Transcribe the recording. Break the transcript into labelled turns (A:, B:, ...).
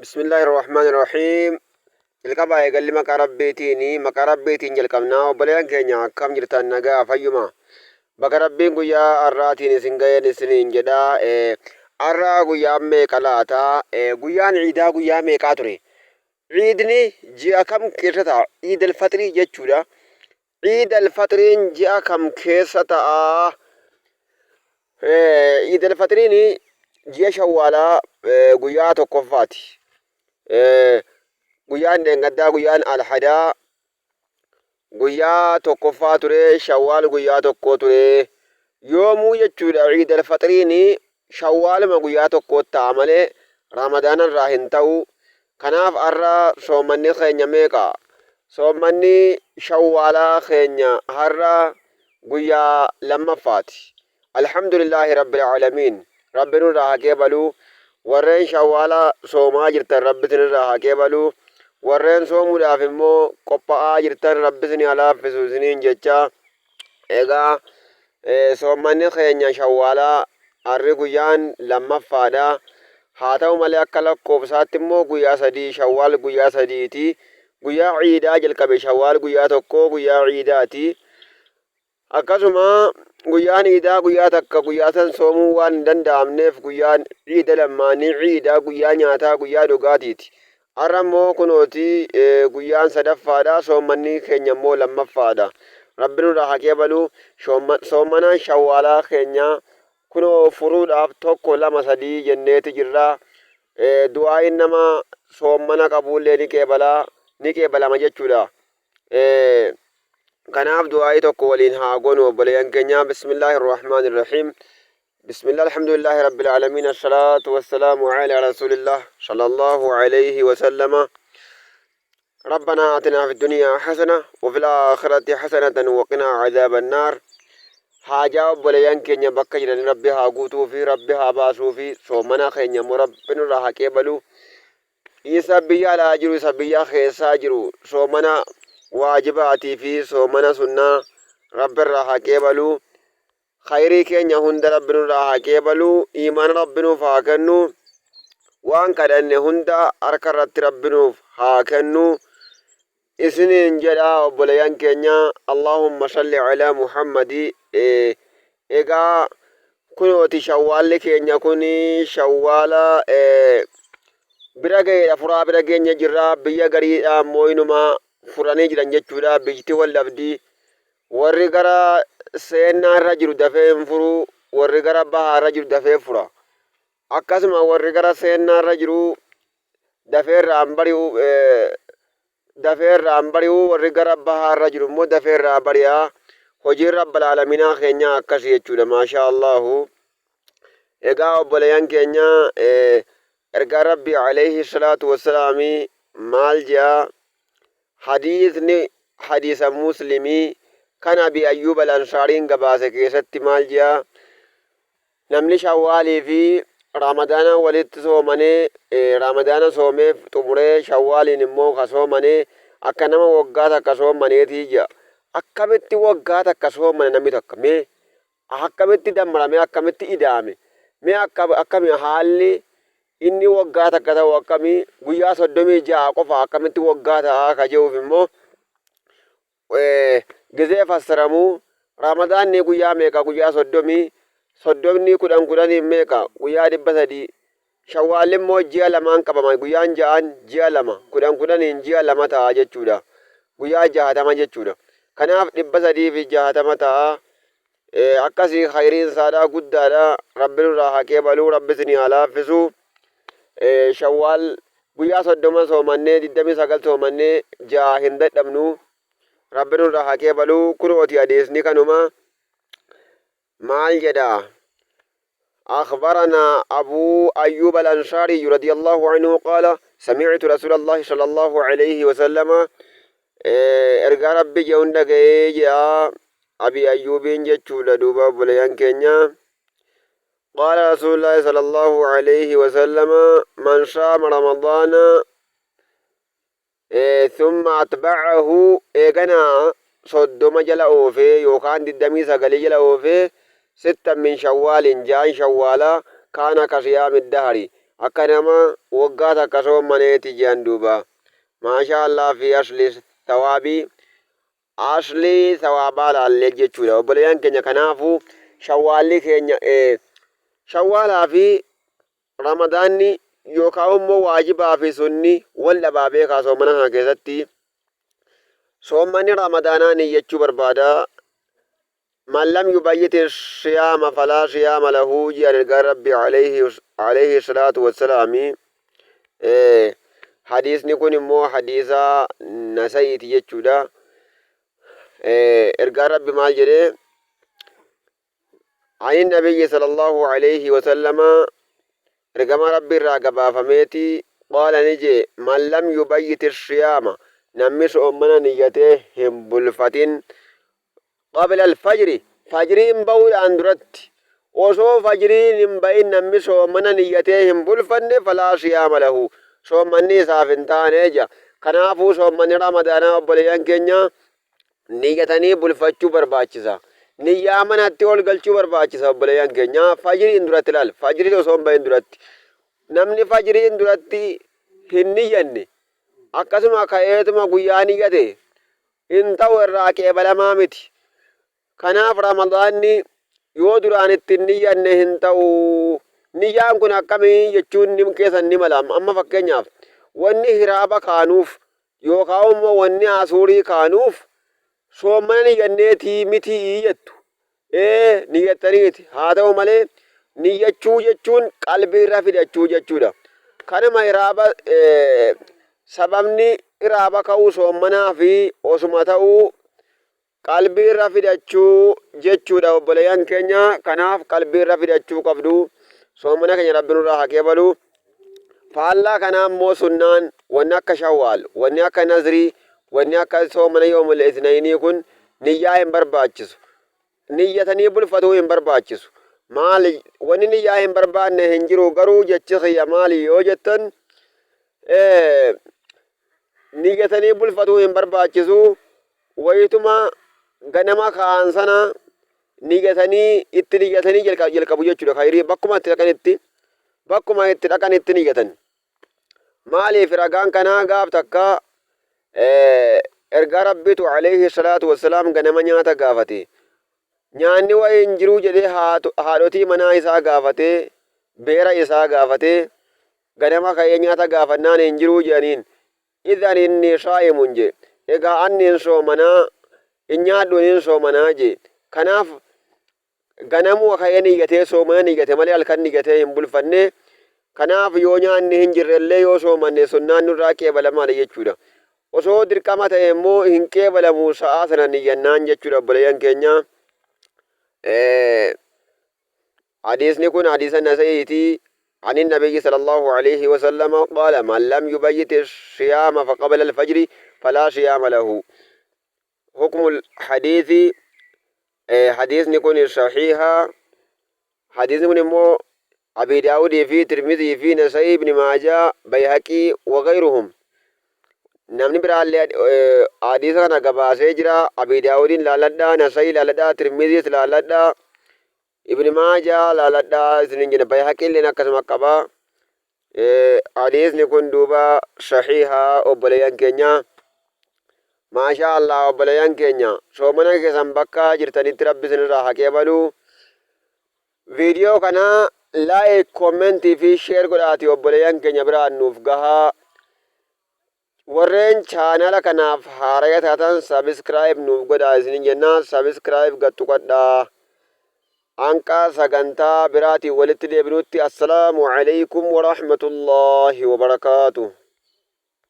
A: Bismillaahi Rahmaani Rahiim. Jalqabaa eegalli maqaa Rabbiitiini. Maqaa Rabbiitiin jalqabna. Obboleeyyan keenya akkam jirtan nagaa fayyuma. Baga Rabbiin guyyaa har'aatiin isin ga'een isiniin jedha. Har'a guyyaan meeqa laata? Guyyaan ciidaa guyyaa meeqaa ture? Ciidni ji'a kam keessa ta'a? Iid al-Faxrii jechuudha. Iid al-Faxriin ji'a kam keessa ta'a? Iid al-Faxriin ji'a Shawwaalaa guyyaa tokkoffaati. Guyyaan dheengaddaa guyyaan Alhadaa guyyaa tokkoffaa ture, Shawwaal guyyaa tokkoo ture. Yoomuu jechuudha Iid al-Faxriin Shawwaaluma guyyaa tokkoo ta'a malee Ramadaana irraa hin ta'u. Kanaaf har'a soommanni keenya meeqa? Soommanni Shawwaalaa keenya har'a guyyaa lammaffaati. Alhamdulillaahi Rabbil Aalamiin. Rabbi nurraa haa qeebalu. Warreen Shawwaala soomaa jirtan Rabbi isinirraa haa qeebalu. Warreen soomuudhaaf immoo qopha'aa jirtan Rabbi isinii haa laaffisu isiniin jecha. Egaa soommanni keenya Shawwaalaa har'i guyyaan lammaffaadha. Haa ta'u malee akka lakkoofsaatti immoo guyyaa sadii Shawwaal guyyaa sadiiti. Guyyaa ciidaa jalqabe Shawwaal guyyaa tokko guyyaa ciidaati. Akkasuma guyyaan iidaa guyyaa takka guyyaa san soomuu waan hin danda'amneef guyyaan ciida lammaanii ciida guyyaa nyaataa guyyaa dhugaatiiti. Har'a immoo kunooti guyyaan sadaffaadha soommanni keenya immoo lammaffaadha. Rabbi nurraa haa qeebalu soommana shawwaalaa keenya kunoo furuudhaaf tokko lama sadii jenneeti jirra. Du'aa'iin nama soommana qabuullee ni qeebala ni qeebalama jechuudha. Kanaaf du'aa'ii tokko waliin haa goonu obboleeyyan keenya. Bismillaahi irrahmaani irrahiim. Bismillah alhamdulillahi rabbil aalamiin assalaatu wassalaamu ala rasuulillah sallallahu alayhi wasallama. ربنا آتنا في الدنيا حسنة وفي الآخرة حسنة وقنا عذاب النار haajaa obboleeyyan keenya bakka jiran rabbi haa guutuu fi rabbi haa baasuu fi soomana keenya immoo rabbi nurraa haa qeebalu. Isa biyya alaa jiru isa biyya keessaa jiru soomana waajibaatii fi soomana sunnaa rabbi irraa haa qeebalu. Khayrii keenya hunda rabbi nurraa haa qeebalu. Iimaana rabbi nuuf haa kennu. Waan kadhanne hunda harka irratti rabbi nuuf haa kennu. Isiniin jedha obboleeyyan keenya Allahumma salli ala Muhammadi. Egaa kunooti shawwaalli keenya kun shawwaala bira ga'eedha furaa bira geenye jirra biyya gariidha ammoo inuma furanii jiran jechuudha biyyti wal dhabdi warri gara seennaa irra jiru dafee hin furu warri gara bahaa irra jiru dafee fura akkasuma warri gara seennaa irra jiru dafee irraa hin bari'u dafee irraa hin bari'u warri gara bahaa irra jiru immoo dafee irraa bari'a hojiin rabbal aalamiinaa keenyaa akkasi jechuudha maashaa allahu egaa obboleeyyan keenya ergaa rabbii alayhi salaatu wassalaami maal je'a hadiisni hadiisa muslimii kan abi ayyuub al ansaariin gabaase keessatti maal je'a Namni Shawwaalii fi Ramadaana walitti soomane, Ramadaana soomee xumuree Shawwaaliin immoo ka soomane akka nama waggaa takka soomaneeti jedha. Akkamitti waggaa takka soomane namni takka? Mee akkamitti dammarame? Akkamitti ida'ame? Mee akkami haalli inni waggaa takka ta'u akkami? Guyyaa 36 qofa akkamitti waggaa ta'a ka jedhuuf immoo gizee fassaramu Ramadaanni guyyaa meeqa? Guyyaa soddomii soddomni kudhan kudhaniin meeqa? Guyyaa 300. Shawwaalli immoo ji'a lamaan qabama. Guyyaan ja'an ji'a lama kudhan kudhaniin ji'a lama ta'a jechuudha. Guyyaa 60 jechuudha. Kanaaf 360 ta'a. Akkasii khayriin isaadhaa guddaadha. Rabbi nurraa haa qeebalu. Rabbi isinii haa laaffisu. Shawwaal guyyaa 30 soomannee 29 soomannee ja'a hin dadhabnu. Rabbi nurraa haa qeebalu. Kunooti hadiisni kanuma maal jedha? أخبرنا أبو أيوب الأنصاري رضي الله عنه قال سمعت رسول الله صلى الله عليه وسلم ergaa rabbi je'uun dhaga'ee je'a abi ayyuubiin jechuudha duuba obboleeyyan keenya قال رسول الله صلى الله عليه وسلم من صام رمضان Thumma atba'ahu eeganaa 30 jala oofee yookaan 29 jala oofee sittan min shawwaalin ja'an shawwaalaa kaana ka siyaami dahri Akka nama waggaa takka soommaneeti je'an duuba. Maashaa Allah fi asli thawaabii aslii thawaabaa laallee jechuudha. Obboleeyyan keenya kanaafuu shawwaalli keenya shawwaalaa fi ramadaanni yookaan immoo waajibaa fi sunni wal dhabaa beekaa soomana kana keessatti. Soommanni ramadaanaa niyyachuu barbaada. Man lam yubayyiti siyaama falaa siyaama lahu jedhan ergaan Rabbii alayhi salaatu wassalaami. Hadiisni kun immoo hadiisa Nasa'iiti jechuudha. Ergaan Rabbi maal jedhee? Ani nabiyyi sallallahu alayhi wasallama ergamaa Rabbi irraa gabaafameeti qaala ni jee man lam yubayyiti siyaama namni soommana niyyatee hin bulfatin qabla alfajri fajriin ba'uudhaan duratti osoo fajriin hin ba'in namni soomana niyyatee hin bulfanne falaa siyaama lahu soommanni isaaf hin taane jedha. Kanaafuu soommanni ramadaanaa obboleeyyan keenya niyyatanii bulfachuu barbaachisa. Niyyaa manatti ol galchuu barbaachisa obboleeyyan keenya fajriin duratti laal fajriin osoo hin ba'in duratti namni fajriin duratti hin niyyanne akkasuma ka'eetuma guyyaa niyyate hin ta'u irraa qeebalamaa miti. Kanaaf Ramadaanni yoo duraan itti hin niyyanne hin ta'u. Niyyaan kun akkamii jechuun ni keessan ni mala. Amma fakkeenyaaf wanni hiraaba kaanuuf yookaan immoo wanni asuurii kaanuuf soommana niyyanneetii mitii jettu. Ee niyyattaniiti. Haa ta'u malee niyyachuu jechuun qalbii irra fidachuu jechuudha. Kanuma hiraaba sababni hiraaba ka'uu soommanaa fi osuma ta'uu qalbii irra fidachuu jechuudha obboleeyyan keenya. Kanaaf qalbii irra fidachuu qabdu. Soomana keenya Rabbi nurraa haa qeebalu. Faallaa kanaa immoo sunnaan wanni akka shawwaal, wanni akka nazrii, wanni akka soomana yoomul isnaynii kun niyyaa hin barbaachisu. Niyyatanii bulfatuu hin barbaachisu. Maali wanni niyyaa hin barbaanne hin jiru garuu jechi kiyya maali yoo jettan niyyatanii bulfatuu hin barbaachisu. Wayituma ganama ka'an sana niyyatanii itti niyyatanii jalqabu jechuudha. Khayrii bakkuma itti dhaqanitti bakkuma itti dhaqanitti niyyatan. Maaliif ragaan kanaa gaaf takka ergaa Rabbitu alayhi salaatu wassalaam ganama nyaata gaafate. Nyaanni wayii hin jiruu jedhee haadhotii manaa isaa gaafatee beera isaa gaafatee ganama ka'ee nyaata gaafannaan hin jiruu jedhaniin. Idhan inni saa'imun je. Egaa anni hin soomanaa hin nyaadhu hin soomanaa je. Kanaaf ganamuma ka'ee niyyatee soomana niyyate malee halkan niyyatee hin bulfanne. Kanaaf yoo nyaanni hin jirrellee yoo soomanne sunnaan nurraa qeebalamaadha jechuudha. Osoo dirqama ta'e immoo hin qeebalamu sa'aa sana niyyannaan jechuudha obboleeyyan keenya. Hadiisni kun hadiisa Nasa'iiti. عن النبي صلى الله عليه وسلم قال من لم يبيت الصيام فقبل الفجر فلا صيام له. حكم الحديث حديثني كن صحيحة حديثني كن مو أبي داود في ترمذي في نسائي بن ماجه بيهقي وغيرهم namni biraallee hadiisa kana gabaasee jira. Abi Daawudiin laaladhaa, Nasa'ii laaladhaa, Tirmiziis laaladhaa, Ibn Maajaa laaladhaa isinin jedha. Bayhaqiilleen akkasuma qaba. Hadiisni kun duuba sahiiha obboleeyyan keenya. Maashaa Allah obboleeyyan keenya soomana keessan bakka jirtanitti Rabbi isinirraa haa qeebalu. Viidiyoo kana like, comment fi share godhaati obboleeyyan keenya biraan nuuf gahaa. Warreen chaanala kanaaf haaraya taatan subscribe nuuf godhaa isinin jenna. Subscribe gad tuqadhaa. Hanqa sagantaa biraatiin walitti deebinutti assalaamu alaikum warahmatullaahi wabarakaatuh.